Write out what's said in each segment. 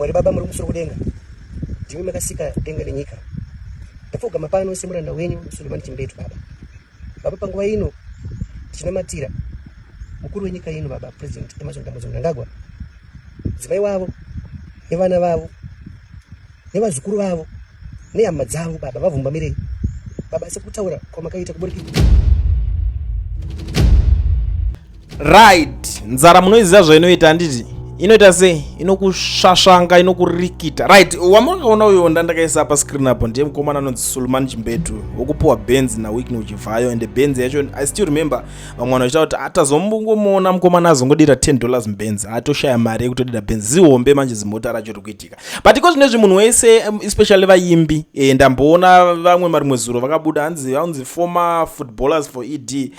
Mwari Baba muri kumusoro kudenga, ndimi makasika denga nenyika. Ndapfugama pano semuranda wenyu Sulemani Chimbetu Baba. Baba, panguva ino tichinamatira mukuru wenyika ino Baba President Emmerson Dambudzo Mnangagwa, mudzimai wavo nevana vavo nevazukuru vavo nehama dzavo Baba, vavhumbamirei Baba sekutaura kwamakaita kuburikidza. Right, nzara munoiziva zvainoita handiti? Inoita sei? Inokusvasvanga, inokurikita. Right, wamakaona uyo ndandakaisa pascreen apo ndiye mukomana anonzi Sulumani Chimbetu, wokupuwa Benz naWicknell Chivayo. And Benz yacho, I still remember vamwe vanhu vachitaura kuti atazombongomuona mukomana azongodira $10 muBenz, atoshaya mari yekutodira Benz zihombe. Manje zimota racho riri kuitika, but iko zvinezvi munhu wese, especially vaimbi, ndamboona vamwe marimwe zuro vakabuda, hanzi former footballers for ED.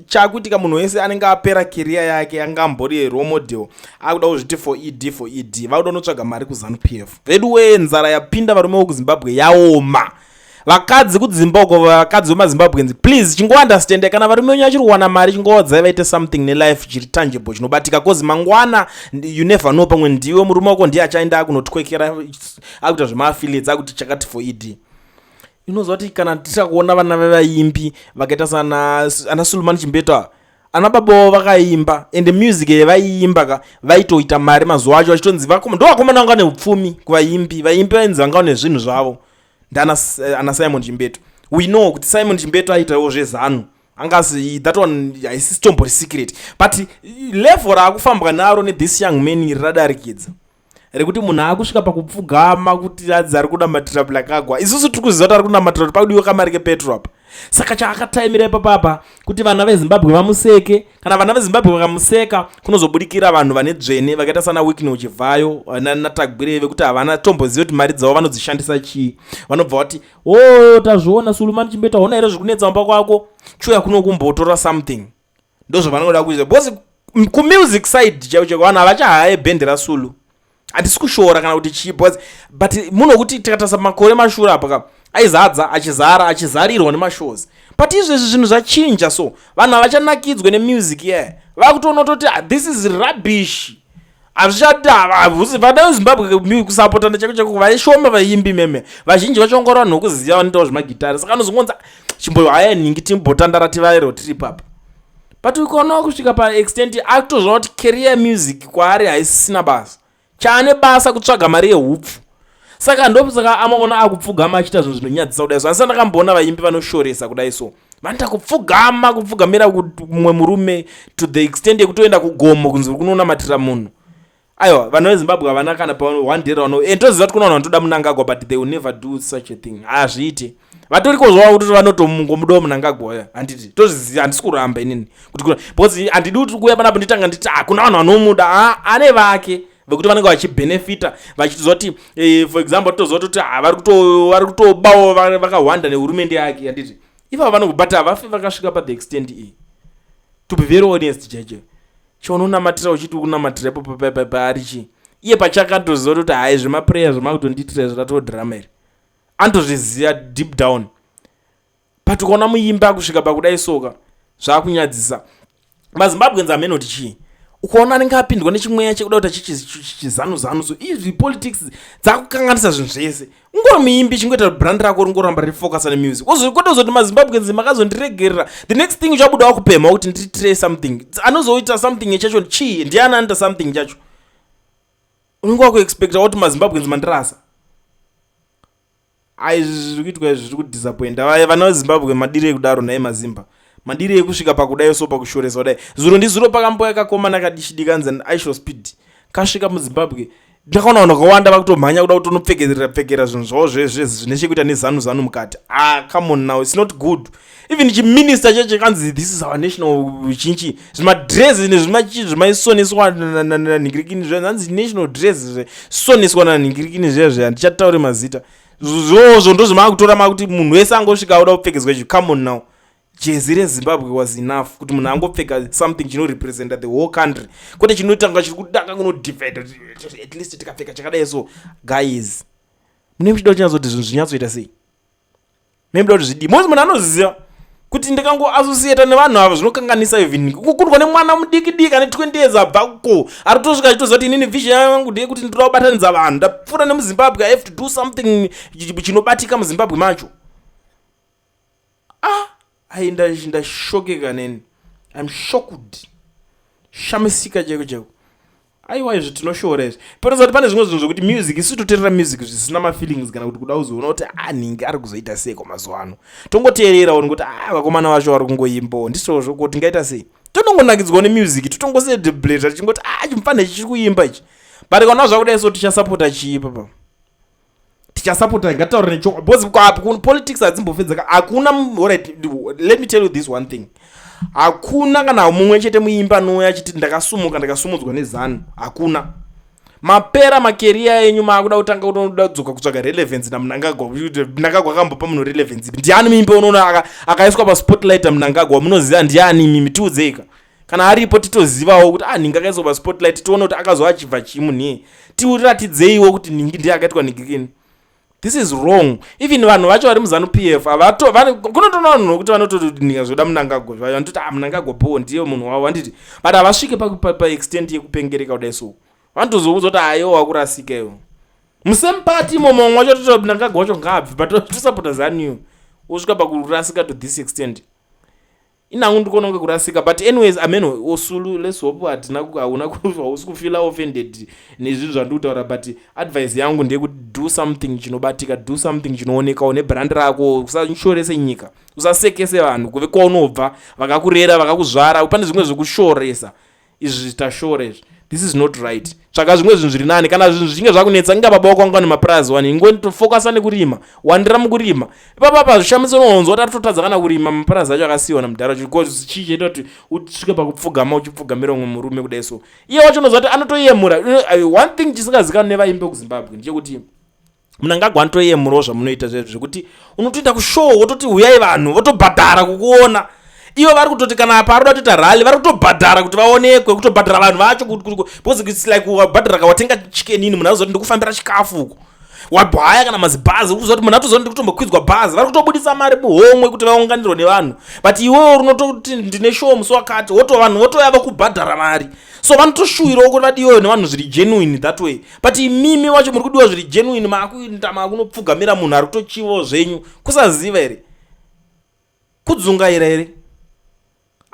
Chakuitika, munhu wese anenge apera career yake, anga ambori role model, akuda kuzviti for ED, for ED, vakuda kunotsvaga mari kuZANU PF. Vedu wee, nzara yapinda varume vekuZimbabwe yaoma. Vakadzi kudzimba uko, vakadzi vemaZimbabweans, please chingounderstanda, kana varume venyu vachiri kuwana mari, chingowadzai vaite something nelife chiri tangible, chinobatika, 'cause mangwana you never know, pamwe ndiwe murume wako ndiye achaenda akunotwekera, akuita zvemaaffiliates, akuti chakati for ED. Inoziva kuti kana tichakuona vana vevaimbi vakaita sana ana Sulumani Chimbetu, ana baba vavo vakaimba, ende music yevaiimba ka vaitoita mari mazuva acho, vachitonzi ndo vakomana vanga neupfumi kuvaimbi. Vaimbi vainzi vanga vane zvinhu zvavo ndana ana Simon Chimbetu. We know kuti Simon Chimbetu aitawo zveZANU, angasi that one haisi tombori secret, but level raakufambwa naro nethis young man iri radarikidza rekuti munhu akusvika pakupfugama kuti adzi ari kunamatira Mnangagwa. Isusu tiri kuziva kuti ari kunamatira kuti pakudiwa kamari kepetro apa. Saka chaakataimira ipapapa kuti vana veZimbabwe vamuseke. Kana vana veZimbabwe vakamuseka, kunozobudikira vanhu vane dzvene vakaita sana Wicknell Chivayo naTagwirei, vekuti havana tomboziva kuti mari dzavo vanodzishandisa chii. Vanobva vati, "O oh, tazviona, Sulumani Chimbetu, hauna here zvikunetsa mumba kwako? Chiuya kuno kumbotora something." Ndo zvavanoda kuita, because kumusic side chaivo chaiko vanhu havachahaye bhendi raSulu. Handisi kushora kana kuti chii, because but munokuti tikatarisa makore mashure apa ka, aizadza achizara, achizarirwa nemashows, but izvezvi zvinhu zvachinja. So vanhu havachanakidzwe nemusic ye, vakutoona toti, "Ah, this is rubbish." Hazvichati vana veZimbabwe kusapotana chako chako vaishoma. Vaimbi meme vazhinji vachongora vanhu vokuziva vanoitawo zvemagitari, saka anozongonza chimbohaya nhingi, timbotandara, tivairo tiri papa. But ukaona kusvika paextent akutozvaona kuti career music kwaari haisisina basa, chaane basa kutsvaga mari yehupfu. Saka ndosaka amaona akupfugama achiita zvinhu zvinonyadzisa kudai so. Asi ndakamboona vaimbi vanoshoresa kudai so, vanoita kupfugama, kupfugamira mumwe murume to the extent yekutoenda kugomo kunzi uri kunonamatira munhu. Aiwa, vanhu veZimbabwe havana kana pa one day rano. And toziva kuti kuna vanhu vanotoda Munangagwa, but they will never do such a thing. Hazviiti. Vatoriko zvavo kuti vanotomungomudawo Munangagwa, handiti? Tozviziva, handisi kuramba inini kuti, because handidi kuti kuuya panapo nditanga nditi hakuna vanhu vanomuda. Ane vake vekuti vanenge vachibhenefita, vachitoziva kuti, for example, totoziva kuti vari kutobawo, vakahwanda nehurumende yake, handiti? Ivavo vanongobata, havafi vakasvika pathe extent iyi. To be very honest, jeje chaunonamatira uchiti unamatira ipo paari chii? Iye pachakatoziva kuti hai, zvemaprayer zvemakutondiitira zvatodhirama iri, anotozviziva deep down. But ukaona muimbi akusvika pakudai soka, zvaakunyadzisa maZimbabweans amene kuti chii. Ukaona anenge apindwa nechimweya chekuda kuti chichizanu zanu, so izvi politics dzakukanganisa zvinhu zvese. Ungori muimbi, chingoita brand rako ringoramba ririfocusa nemusic, kwete kuzoti maZimbabweans makazondiregerera. The next thing uchabuda wakupemha kuti nditire something. Anozoita something chacho chii? Ndiani anoita something chacho? Unenge wakuexpecta kuti maZimbabweans mandirasa. Ai, zviri kuitwa izvi zviri kudisappointa vana veZimbabwe. Madiri ekudaro nhai mazimba, madiri ekusvika pakudai so, pakushoresa kudai. Zuro ndizuro pakamboya kakomana kadishidi kanzi IShowSpeed, kasvika muZimbabwe. Ndakaona vanhu vakawanda vakutomhanya kuda kutonopfekerera pfekera zvinhu zvavo zvezve zvine chekuita neZANU ZANU mukati. Ah, come on now, it's not good. Even chiminista chacho kanzi, "This is our national chinchi," zvimadress nezvimachi zvimaisoneswa nanhingirikini, zvanzi national dress zvesoneswa nanhingirikini zvezve, handichatauri mazita. Zvozvo ndo zvamaakutora, makuti munhu wese angosvika auda kupfekedzwa izvi. Come on now, jezi reZimbabwe was enough kuti munhu angopfeka something chinorepresenta the whole country, kwete chinotanga chiri kudanga kunodivide. At least tikapfeka chakadai so, guys, mune muchida kuchinyatsoti zvinhu zvinyatsoita sei? Memuda kuti zvidii? Mozi munhu anoziva Kuti ndikangoassociata nevanhu ava zvinokanganisa. Even kukundwa nemwana mudiki diki ane 20 years abva ko ari kutosvika achitoziva kuti inini vision yangu ndeyekuti ndinoda kubatanidza vanhu. Ndapfuura nemuZimbabwe, I have to do something chinobatika muZimbabwe macho. Ah, ai, ndashokeka neni. I'm shocked, shamisika chaiko chaiko. Aiwa, izvi tinoshora izvi. Panoza kuti pane zvimwe zvinhu zvokuti music, isu toteerera music zvisina mafeelings kana kuti kuda kuzoona kuti anhingi ari kuzoita sei kwamazuva ano. Tongoteererawo nekuti a vakomana vacho vari kungoimbawo, ndizvozvo ko tingaita sei? Tonongonakidzwawo nemusic, totongocelebrata tichingoti a chimufana ichi chiri kuimba ichi. But kana zvakudai so, tichasapota chii papa? Tichasapota, ngatitaure nechokwadi, because politics hadzimbofedzeka. Hakuna, alright, let me tell you this one thing: hakuna kana mumwe chete muimba anouya achiti ndakasumuka, ndakasumudzwa neZANU. Hakuna. Mapera macareer enyu, maakuda kutanga kutoda kudzoka kutsvaga relevance naMnangagwa. Mnangagwa akambopa munhu relevance? Ndiani muimbi unoona akaiswa paspotlight aMnangagwa? Munoziva ndiani imimi? Tiudzeika kana aripo, titozivawo kuti ah, nhingi akaiswa paspotlight, tione kuti akazoachibva chii munhiye. Tiuratidzeiwo kuti nhingi ndiye akaitwa nhingikini. This is wrong. Even vanhu vacho vari muZANU PF, kunotoona vanhu nokuti vanotoninga zvoda Mnangagwa, vanototi ah, Mnangagwa bo ndiye munhu wavo, handiti? But havasvike paextent yekupengereka kudai. So vanotozoudza kuti aiwa, wakurasika iwo. Musame party imomo mwacho toto Mnangagwa wacho ngaabve, but tosapota ZANU. Wosvika pakurasika to this extent, inangu ndikuona kunge kurasika. But anyways, amen. Osulu, let's hope hatina, hauna, hausi kufeela offended nezvinhu zvandiri kutaura, but advice yangu ndeyekuti do something chinobatika, do something chinoonekawo nebrand rako. Usashorese nyika, usasekese vanhu kuve kwaunobva, vakakurera, vakakuzvara. Pane zvimwe zvekushoresa izvi, tashora izvi. This is not right. Tsvaka zvimwe zvinhu zviri nani. Kana zvinhu zvichinge zvakunetsa, inga baba wako wanga nemapurazi wani, ingofokasa nekurima, wandira mukurima ipapa. Zvishamiso unoonzwa kuti atotadza kana kurima mapurazi acho akasiyiwa namudhara. Chii chaita kuti usvike pakupfugama uchipfugamira umwe murume kudai? So iye wacho unoziva kuti anotoyemura. One thing chisingazikanwi nevaimbi vekuZimbabwe ndechekuti Mnangagwa anotoyemurawo zvamunoita zvezvo, zvekuti unotoenda kushow, wototi uyai vanhu, votobhadhara kukuona. Ivo vari kutoti kana paari kuda kutoita rally, vari kutobhadhara kuti vaonekwe, kutobhadhara vanhu vacho, because it's like wabhadhara ka watenga chikenini. Munhu azoti ndikufambira chikafu uko, wabhaya kana mazibhazi, ukuziva kuti munhu atoziva kuti ndikutombokwidzwa bhazi. Vari kutobudisa mari muhomwe kuti vaunganirwe nevanhu, but iwewo runototi ndine show musi wakati, woto vanhu votoya vakubhadhara mari. So vanotoshuwirawo kuti vadiwewo nevanhu zviri genuine that way. But imimi wacho muri kudiwa zviri genuine, maakuenda maakunopfugamira munhu ari kutochivawo zvenyu. Kusaziva here? Kudzungaira here?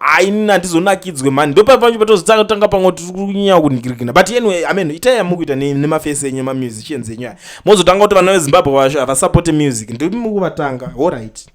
Hai, handizonakidzwe mani. Ndopapacho patozotanga tanga pamwe tiri kunyanya kunhikirikina. But anyway, amen, itai yamukuita nemafesi enyu, emamusicians enyu aya. Mozotanga kuti vana veZimbabwe havasapoti music, ndimi mukuvatanga. Alright.